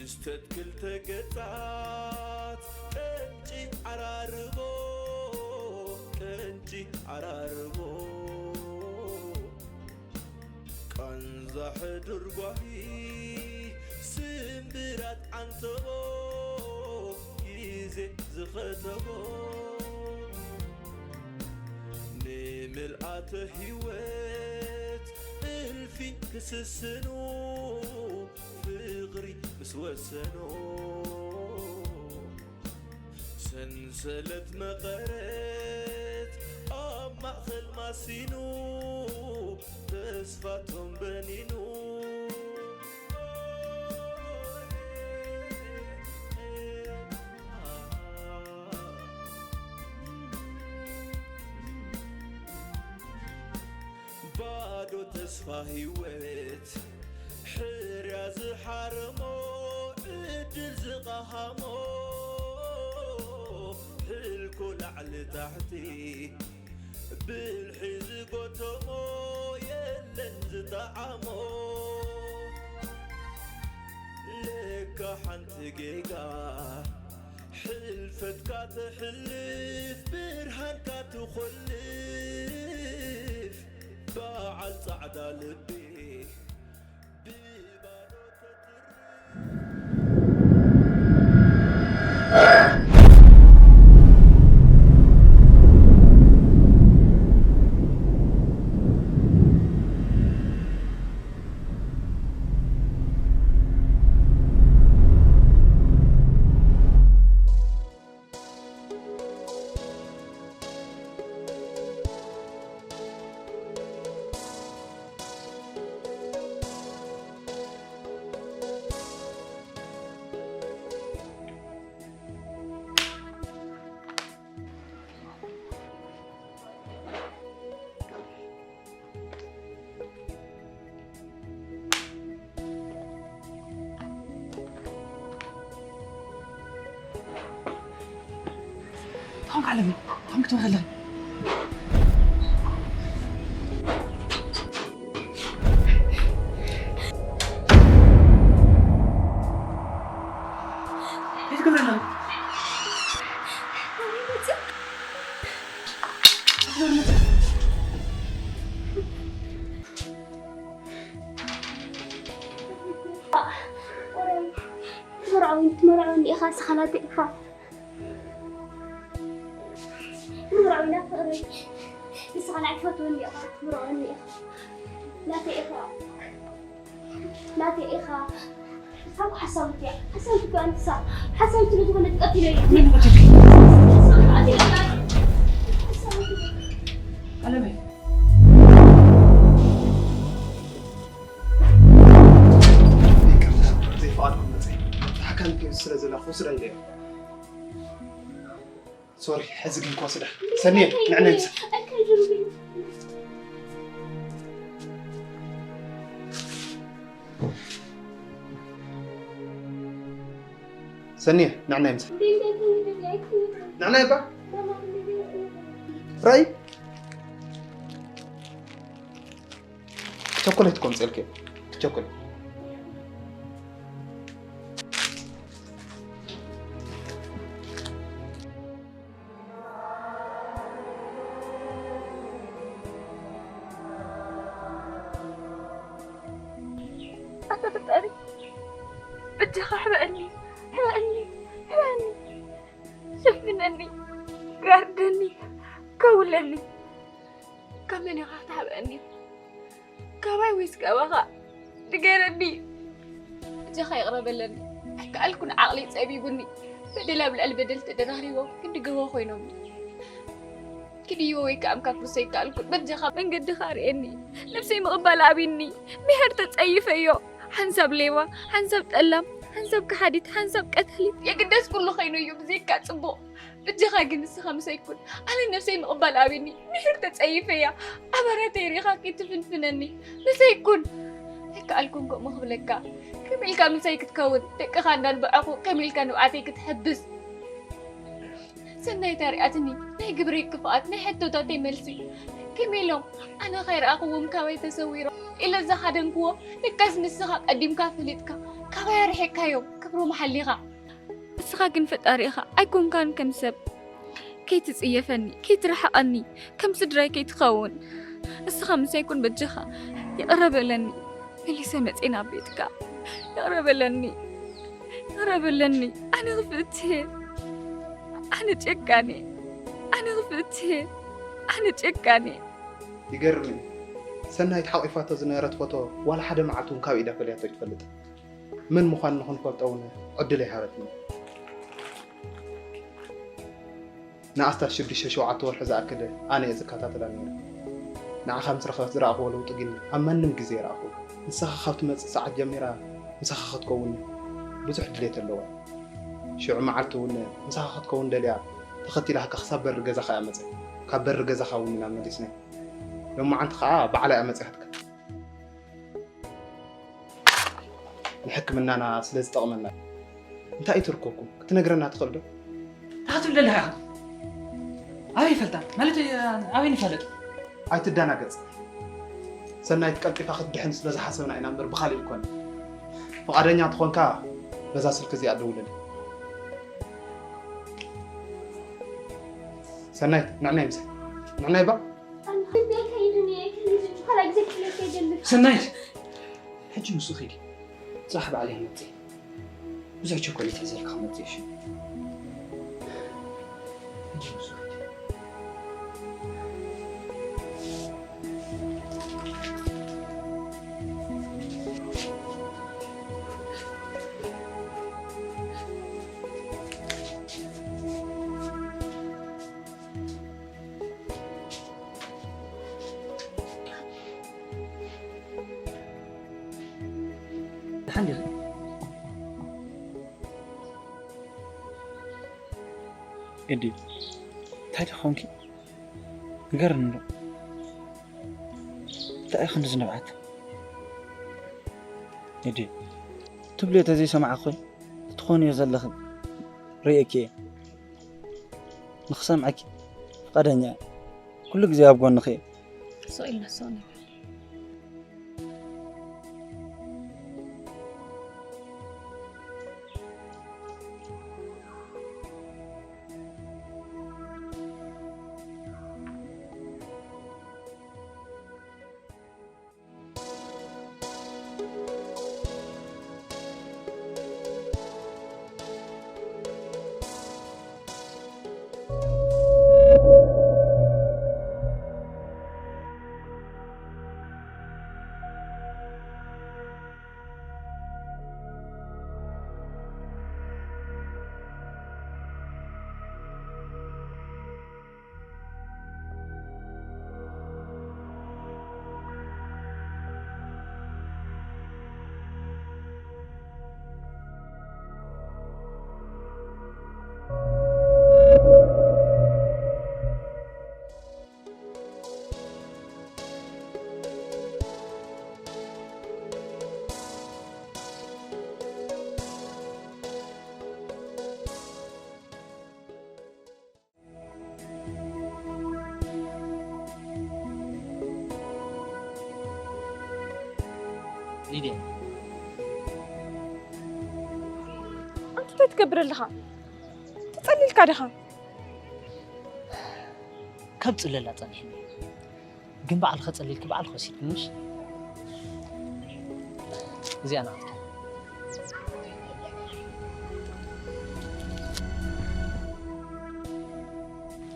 ስተት ክልተ ገጻት ቀንጪ ዓራርቦ፣ ቀንጪ ዓራርቦ። ቃንዛ ሕዱር ጓሂ ስምብራት ዓንተቦ፣ ግዜ ዝኸተቦ። ንምልኣተ ህይወት እልፊ ክስስኑ፣ ፍቕሪ ምስ ወሰኖ፣ ሰንሰለት መቐረት ኣብ ማእኸል ማሲኑ፣ ተስፋቶም በኒኑ። ባዶ ተስፋ ህይወት ሕርያ ዝሓረሞ፣ ዕድል ዝቐሃሞ፣ ሕልኮ ላዕሊ ታሕቲ ብልሒ ዝጎተሞ፣ የለን ዝጠዓሞ። ለካ ሓንቲ ጌጋ ሕልፈትካ ተሕልፍ፣ ብርሃንካ ትኾልፍ። በዓል ጻዕዳ ልቢ ብባዶ ተትርፍ። ታንክ ኣለኒ። ታንክ ትበሃል ኣለኒ። እንታይ ትገብሪ ኣለኺ? ትመርዖኒ፣ ትመርዖኒ ኢኻ፣ ንስኻ ናተይ ኢኻ። ትመርዖኒ ፍቕረይ፣ ንስኻ ንዓይ ትፈትወኒ ኢኻ፣ ትመርዖኒ ኢኻ። ናተይ ኢኻ፣ ናተይ ኢኻ። እሳ እኮ ሓሳዊት እያ፣ ሓሳዊት እኮ ኣንትሳ፣ ሓሳዊት ስለ ዝኾነት ቀቲለያ። መን ይቐትልኪ? ሓሳዊት እያ። ሓሳዊት እያ። ኣለመይ። ይቅርታ፣ ዘይፍቓድኩም መጸ። ሓካም ስለ ዘላ ክወስዳ ኢለ እየ። ሶሪ፣ ሕዚ ግን ክወስዳ። ሰኒየ፣ ንዕና ይምሳ። ሰኒየ፣ ንዕና ይምሳ። ንዕና ይባ። ራይ። ቸኮሌት እኮ ኣምፅኤልኪ እየ። ቸኮሌት። ኣታ ፈጣሪ፣ በጃኻ ሕበኣኒ፣ ሕበኣኒ፣ ሕበኣኒ። ሸፍነኒ፣ ጋርደኒ፣ ከውለኒ። ካብ መን ኢኻ ክትሓብኣኒ? ካባይ ወይስ ካባኻ? ንገረኒ። በጃኻ ይቕረ በለኒ። ኣይከኣልኩን፣ ዓቕሊ ጸቢቡኒ። በደል ኣብ ልዕሊ በደል ተደራሪቦም ክንዲ ገቦ ኮይኖም። ክድይቦ ወይ ከኣ ምካት ምስ ኣይከኣልኩን፣ በጃኻ መንገድኻ ኣርእየኒ። ነብሰይ ምቕባል ኣብይኒ። ምሕር ተጸይፈዮ። ሓንሳብ ሌባ፣ ሓንሳብ ጠላም፣ ሓንሳብ ከሓዲት፣ ሓንሳብ ቀታሊት። የግደስ ኩሉ ኸይኑ እዩ ብዘይካ ጽቡቕ። በጃኻ ግን ንስኻ ምሳይ ኩን። ኣነ ነብሰይ ምቕባል ኣብኒ። ምሕር ተጸይፈያ። ኣባራተይ ሪኻ ከይትፍንፍነኒ። ምሳይ ኩን። ኣይከኣልኩን ከምኡ ክብለካ። ከመይ ኢልካ ምሳይ ክትከውን? ደቅኻ እንዳንብዐኹ ከመይ ኢልካ ንብዓተይ ክትሕብስ? ሰናይት ኣርኣያትኒ ናይ ግብረይ ክፍኣት፣ ናይ ሕቶታተይ መልሲ። ከመይ ኢሎም ኣነ ከይረኣኽዎም ካባይ ተሰዊሮም ኢለ ዝሃደንክዎ፣ ለካስ ንስኻ ቀዲምካ ፈሊጥካ፣ ካባይ ኣርሒቕካዮ ክብሮም ሓሊኻ። እስኻ ግን ፈጣሪ ኢኻ ኣይኮንካን ከም ሰብ። ከይትጽየፈኒ ከይትርሕቐኒ፣ ከም ስድራይ ከይትኸውን። እስኻ ምሳይ ኩን በጃኻ። ይቕረ በለኒ። መሊሰ መጽኤ ናብ ቤትካ። ይቕረ በለኒ። ይቕረ በለኒ። ኣነ ክፍእት እየ። ኣነ ጨካን እየ። ኣነ ክፍእት እየ። ኣነ ጨካን እየ። ይገርም እዩ። ሰናይት ሓቂፋቶ ዝነበረት ፎቶ ዋላ ሓደ መዓልቲ እውን ካብ ኢዳ ፈልያቶ ኣይትፈልጥን። መን ምዃኑ ንኽንፈልጦ እውን ዕድል ኣይሃበትኒ። ንኣስታት ሽዱሽተ ሸውዓተ ወርሒ ዝኣክል ኣነ እየ ዝከታተላ ነይረ። ንዓኻ ምስ ረኸበት ዝረኣኽዎ ለውጢ ግን ኣብ ማንም ግዜ ኣይረኣኹን። ንስኻ ካብ ትመጽእ ሰዓት ጀሚራ ምሳኻ ክትከውን ብዙሕ ድሌት ኣለዋ። ሽዑ መዓልቲ እውን ምሳኻ ክትከውን ደልያ ተኸቲላካ ክሳብ በሪ ገዛኻ እያ መጽያ። ካብ በሪ ገዛኻ እውን ኢና መሊስና። ሎማዓንቲ ከዓ ባዕላ እያ መጺኣትካ። ንሕክምናና ስለ ዝጠቕመና እዩ። እንታይ እዩ ትርከኩም? ክትነግረና ትኽእል ዶ? እንታይ ክትብል ደለኻ ኢኻ? ኣበይ ይፈልጣ? ማለት ኣበይ ንፋለጥ? ኣይትደናገጽ። ሰናይት ቀልጢፋ ክትድሕን ስለ ዝሓሰብና ኢና እምበር ብኻሊእ ኣይኮነን። ፍቓደኛ እንተኾንካ በዛ ስልኪ እዚኣ ደውለለይ። ሰናይት ንዕናይ ምሳይ ንዕናይ ባ ልቢ ኣይከይድን እየ ከይድን ካልኣ ግዜ ክፍለካ ይደሊ ሰናይት ሕጂ ምስኡ ኺዲ ጽባሕ ባዕለይ መጽእ ብዙሕ ቸኮሌት ሒዘልካ ክመጽእ እሺ ሕጂ ምስኡ ኺዲ ድሓን ዲኺ? ኤዲ እንታይ ደኾንኪ? ንገርኒ ዶ እንታይ ኢኺ ክንዲ ዝነብዓት? ኤዲ ትብልዮ ተዘይሰማዕኺ ትኾንዮ ዘለኺ ርእየኪ እየ። ንኽሰምዐኪ ፍቓደኛ እየ። ኩሉ ግዜ ኣብ ጎንኺ እየ። ስቕ ኢልና ስቕ ንበል። ሊድያ ኣንተ እንታይ ትገብር ኣለኻ? ተጸሊልካ ዲኻ? ካብ ጽለላ ጸኒሕኒ ግን ባዕልኻ ጸሊልኪ ባዕልኺ ወሲድኪ ምሽ እዚኣ ናትኪ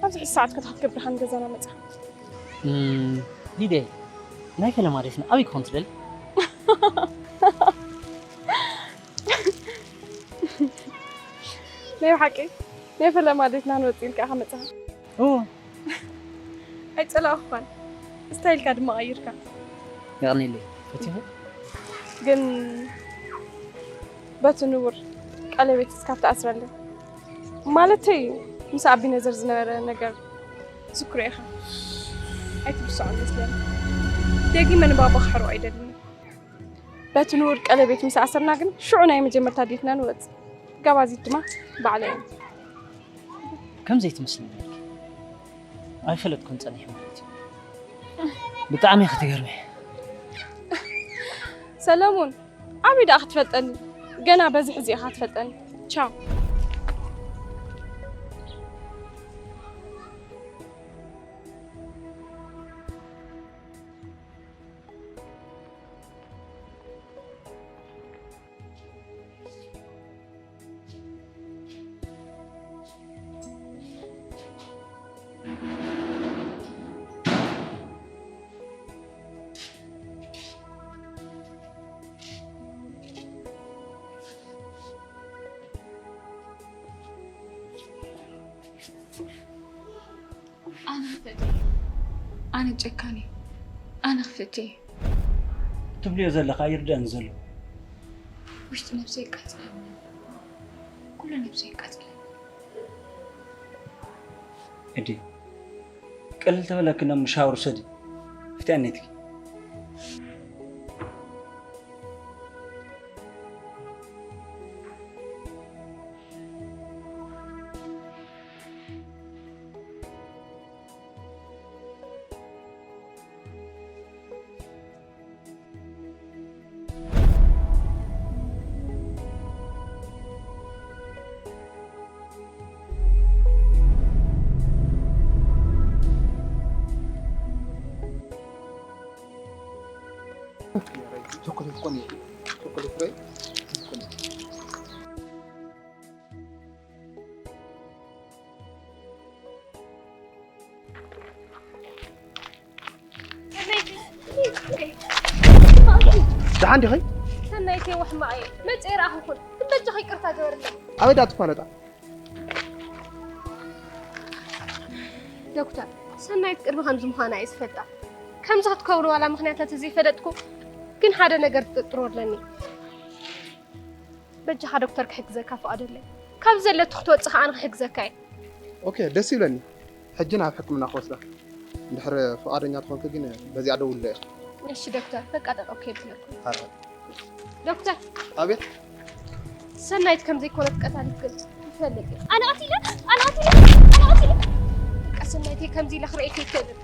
ኣብዚ ሕጂ ሰዓት ከ እንታይ ክትገብር ኢኻ ንገዛና መጻ? እም፣ ሊድያ ናይ ፈለማ ዴትና ኣበይ ክኾን ትደሊ? ናይ ብሓቂ ናይ ፈለማ ዴትና ንወጽእ ኢልካ ኢኻ መጻኻ። እዎ ኣይጸላእኹኻን። ስታይልካ ድማ ቀይርካ። የቐንየለይ። ፈቲኹ? ግን በቲ ንቡር ቀለቤት እስካብ ትኣስረለይ ማለተይ ምስ ኣቢነዘር ዝነበረ ነገር ትዝክሮ ኢኻ። ኣይትርስዖን መስለኒ። ደጊመ ንባባ ክሕርቆ ኣይደልን። በቲ ንቡር ቀለቤት ምስ ኣሰርና ግን ሽዑ ናይ መጀመርታ ዴትና ንወጽእ። ጋባዚት ድማ ባዕለይ እየ። ከም ዘይትመስለኒ ኢልኪ ኣይፈለጥኩን ጸኒሐ ማለት እዩ። ብጣዕሚ ኢኺ ትገርሚ። ሰለሙን ኣበይ ደኣ ክትፈልጠኒ? ገና በዚ ሕዚ ኢኻ ትፈልጠኒ። ቻው። ኣነ ክፈትየ፣ ኣነ ጨካን እየ፣ ኣነ ክፈትየ። ትብልዮ ዘለኻ ኣይርዳእን ዘሎ። ውሽጢ ነብሰይ ይቃጽለኒ፣ ኩሉ ነብሰይ ይቃጽለኒ። እዲ ቅልል ተበለክና ሻወር ውሰዲ። ፍትያ ነትኪ። ቸኮሌት እኮ ነው። ቸኮሌት ራይ እኮ ነው። ደሓን ዲኺ? ሰናይተይ፣ ወሕማቕ እየ። መጽኤ ረኣኹኹን። ግን በጃኺ ይቅርታ ግበርለይ። ኣበይ ደኣ ትፋለጣ? ዶክተር፣ ሰናይት ቅድሚ ከምዚ ምዃና እየ ዝፈልጣ። ከምዚ ክትከውን ዋላ ምኽንያታት ዘይፈለጥኩ፣ ግን ሓደ ነገር ክጥርጥሮ ኣለኒ። በጃኻ ዶክተር ክሕግዘካ ፍቓደለይ። ካብ ዘለቱ ክትወጽእ ከኣ ኣነ ክሕግዘካ እየ። ኦኬ፣ ደስ ይብለኒ። ሕጂ ናብ ሕክምና ክወስዳ። እንድሕር ፍቓደኛ ትኾንኪ ግን በዚኣ ደውልለ ኢኺ። እሺ ዶክተር፣ በቃ ጠጠው ከይብለኩም። ሓራይ። ዶክተር። ኣቤት። ሰናይት ከም ዘይኮነት ቀታሊት ግን ይፈልጥ እዩ። ኣነ ቀቲለ፣ ኣነ ቀቲለ፣ ኣነ ቀቲለ። በቃ ሰናይተይ ከምዚ ኢለ ክርእየኪ ኣይክእልን።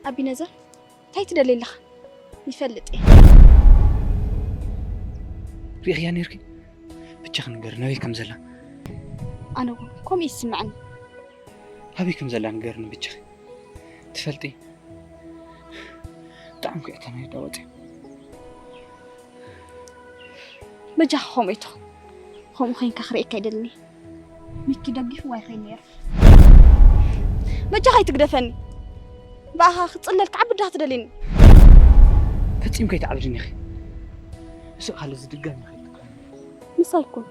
ኣቢነዘር፣ እንታይ ትደሊ ኣለኻ? ይፈልጥ እየ። ሪእኽያ ነይርኪ? ብቻኺ ንገርኒ ኣበይ ከም ዘላ። ኣነ እውን ከምኡ ይስምዐኒ። ኣበይ ከም ዘላ ንገርኒ ብቻኺ። ትፈልጢ? ብጣዕሚ ኩዕታ ናይ ዳ ወፂኡ። በጃኻ ከምኡ ኣይትኹን። ከምኡ ኮይንካ ክርእየካ ኣይደልን እየ። ሚኪ ደጊፍዋ ይኸይድ ነይሩ። በጃኻ ኣይትግደፈኒ። ብኣኻ ክጽለል ክዓቢ ዳኻ ትደልየኒ? ፈጺምኪ ኣይትዓብድኒ ኢኺ። ስቕ ሃለ ዝድገም ኢኺ ትብለኒ። ምሳይ ኩን።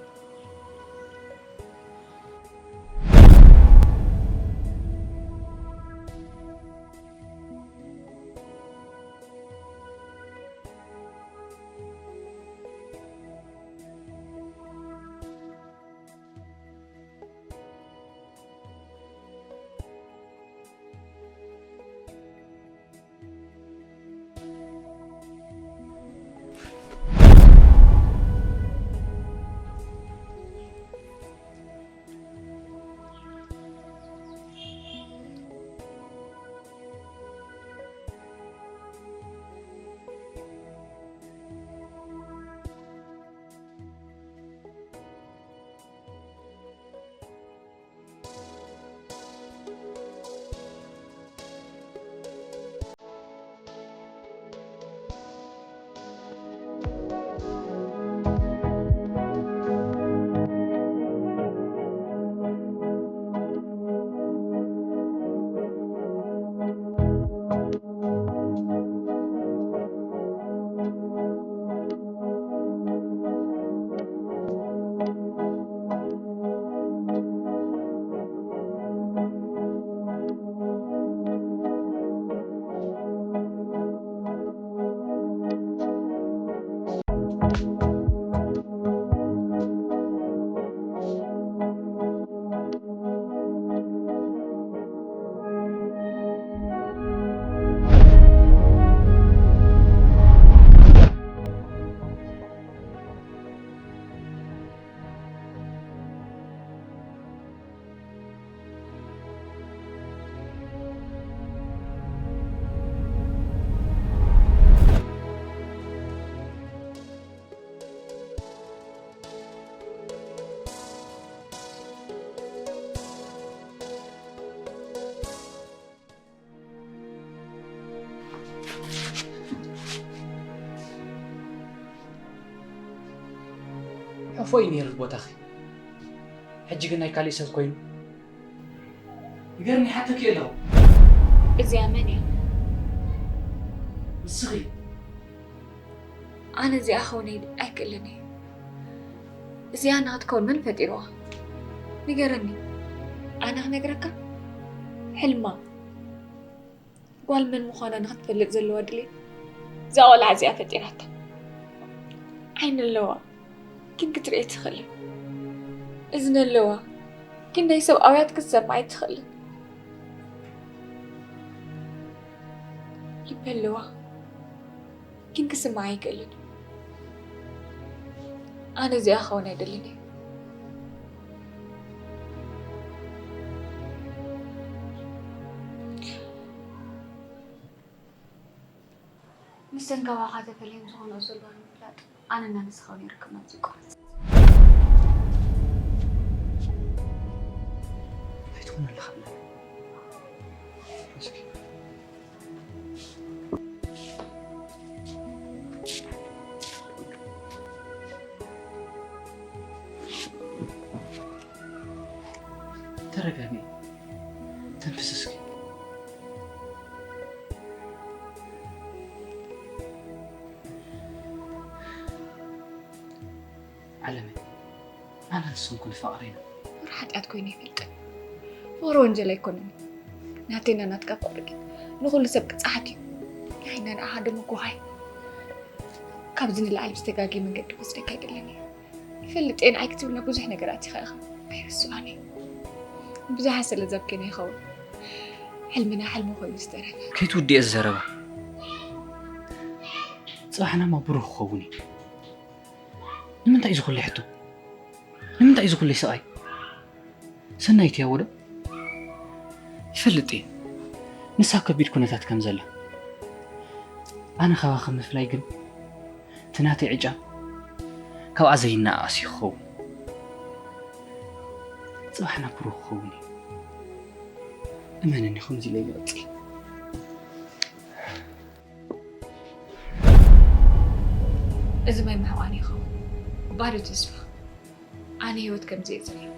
ክፎይ ነይሩ ቦታኺ። ሕጂ ግን ናይ ካሊእ ሰብ ኮይኑ። ንገርኒ፣ ሓተኪ ኣለኹ። እዚኣ መን እያ? ንስኺ። ኣነ እዚኣ ክኸውን ኣይክእልን እየ። እዚኣ ንኽትከውን መን ፈጢርዋ? ንገረኒ። ኣነ ክነግረካ? ሕልማ። ጓል መን ምዃና ንኽትፈልጥ ዘለዋ ድሌት እዛ ቆልዓ እዚኣ ፈጢራታ። ዓይኒ ኣለዋ፣ ግን ክትርኢ ኣይትኽእልን። እዝኒ ኣለዋ፣ ግን ናይ ሰብ ኣውያት ክትሰምዕ ኣይትኽእልን። ልቢ ኣለዋ፣ ግን ክስምዓ ኣይክእልን እዩ። ኣነ እዚኣ ክኸውን ኣይደልን እየ። ምስተን ካባኻ ተፈልዮም ዝኾነኦ ዘለዋ ንምፍላጥ ኣነና ንስኻ እውን ይርከብ ናብዚ ይቋረጽ። እንታይ ትኾን ኣለኻ? እስኪ ተረጋጊ፣ ተንፍስ እስኪ። ዓለመይ፣ ኣነ ንስኹም ክንፋቐር ኢና። ፍቕሪ ሓጢኣት ኮይኑ ኣይፈልጥን። ፍቕሪ ወንጀል ኣይኮነን። ናተይና ናትካ ፍቕሪ ግን ንኹሉ ሰብ ቅፅዓት እዩ። ንዓይና ንዓኻ ደመጉሃይ። ካብዚ ንላዕሊ ብዝተጋገየ መንገዲ ክወስደካ ኣይደልን እየ። ይፈልጥ እየ ንዓይ ክትብልና ብዙሕ ነገራት ኢኻ ኢኻ። ኣይርስዖን እየ። ብዙሓት ስለ ዘብክና ይኸውን። ሕልምና ሕልሚ ኮይኑ ዝተረፈ። ከይትውድእዮ እዚ ዘረባ። ፅባሕናማ ብሩህ ክኸውን እዩ። ንምንታይ እዩ ዝኹለይ ሕቶ? ንምንታይ እዩ ዝኹለይ ስቓይ? ሰናይት እያ ወዶ? ይፈልጥ እየ ንሳ ኣብ ከቢድ ኩነታት ከም ዘላ። ኣነ ካባኺ ምፍላይ ግን እቲ ናተይ ዕጫ ካብኣ ዘይነኣኣስ እዩ ክኸውን። ጽባሕና ብሩህ ክኸውን እዩ። እመንኒ፣ ከምዚ ኢለ ይቕጽል። እዚ ማይ ምሕቋን ይኸውን። ባዶ ተስፋ። ኣነ ህይወት ከምዚ እየ ዝሪኦ።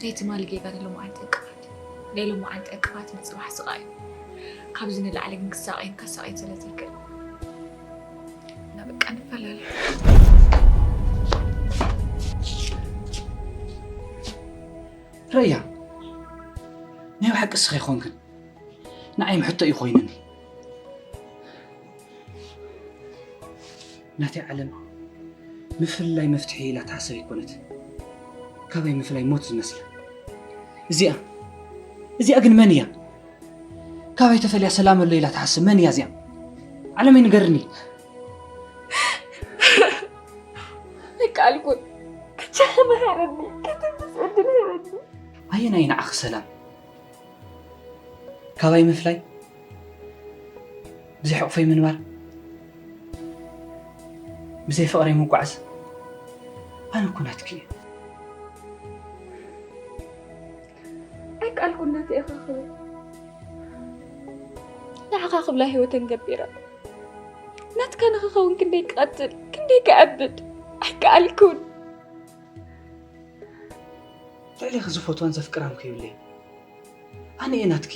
ናይ ትማሊ ጌጋ ንሎማዓንቲ ዕቅባት፣ ናይ ሎማዓንቲ ዕቅባት ንጽባሕ ስቓይ እዩ። ካብዚ ንላዕሊ ግን ክሳቐይን ከሳቐይን ስለ ዘይክእል፣ እና በቃ ንፈላለ። ረያ፣ ናይ ብሓቂ እስኺ ኣይኮንክን። ንዓይ ምሕቶ እዩ ኮይኑኒ። ናተይ ዓለም ምፍልላይ መፍትሒ ኢላ ትሓስብ ኣይኮነትን። ካባይ ምፍላይ ሞት ዝመስላ። እዚኣ፣ እዚኣ ግን መን እያ? ካባይ ተፈልያ ሰላም ኣሎ ኢላ ትሓስብ መን እያ እዚኣ? ዓለመይ ንገርኒ። ኣይከኣልኩን። ክቻ መሃረኒ፣ ክትንፍስ ዕድል ሃበኒ። ኣየናይ ንዓኺ ሰላም? ካባይ ምፍላይ? ብዘይ ሕቑፈይ ምንባር? ብዘይ ፍቕረይ ምጓዓዝ? ኣነ እኮ ናትኪ እየ። ኣይከኣልኩን ናተይ ኢኻ ክብል። ንዓኻ ክብላ ህይወተን ገቢረ። ናትካ ንኽኸውን ክንደይ ክቐትል፣ ክንደይ ክኣብድ። ኣይከኣልኩን። ልዕሌኺ ዝፈትዋን ዘፍቅራን ከይብለይ። ኣነ እየ ናትኪ፣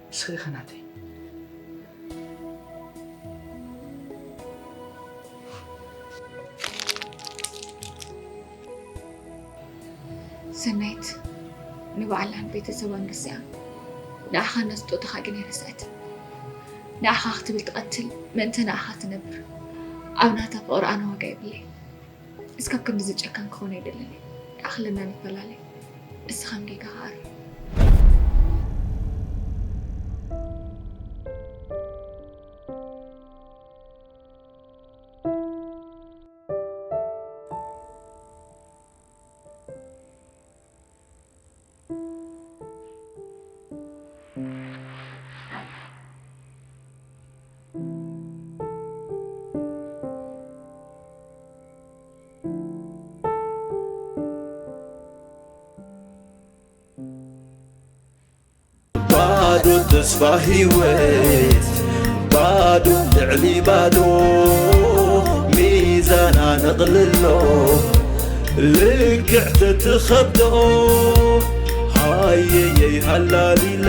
ንስኺ ኢኺ ናተይ። ሰናይት ንባዕላን ቤተሰባን ረሲዓ፣ ንዓኻን ስጦታኻ ግን ኣይረስዐትን። ንዓኻ ክትብል ትቐትል፣ ምእንቲ ንዓኻ ትነብር። ኣብ ናታ ፍቕሪ ኣነ ዋጋ የብለይ። እስካብ ክንድዚ ጨካን ክኾን ኣይደልን እየ። ንኣኽለና ንፈላለ። እስኻን ጌጋኻ ኣርም። ባዶ ተስፋ ህይወት፣ ባዶ ልዕሊ ባዶ፣ ሚዛና ነቕልሎ። ልክዕ ተትኸብዶ ሃየየይ ሃላሊለ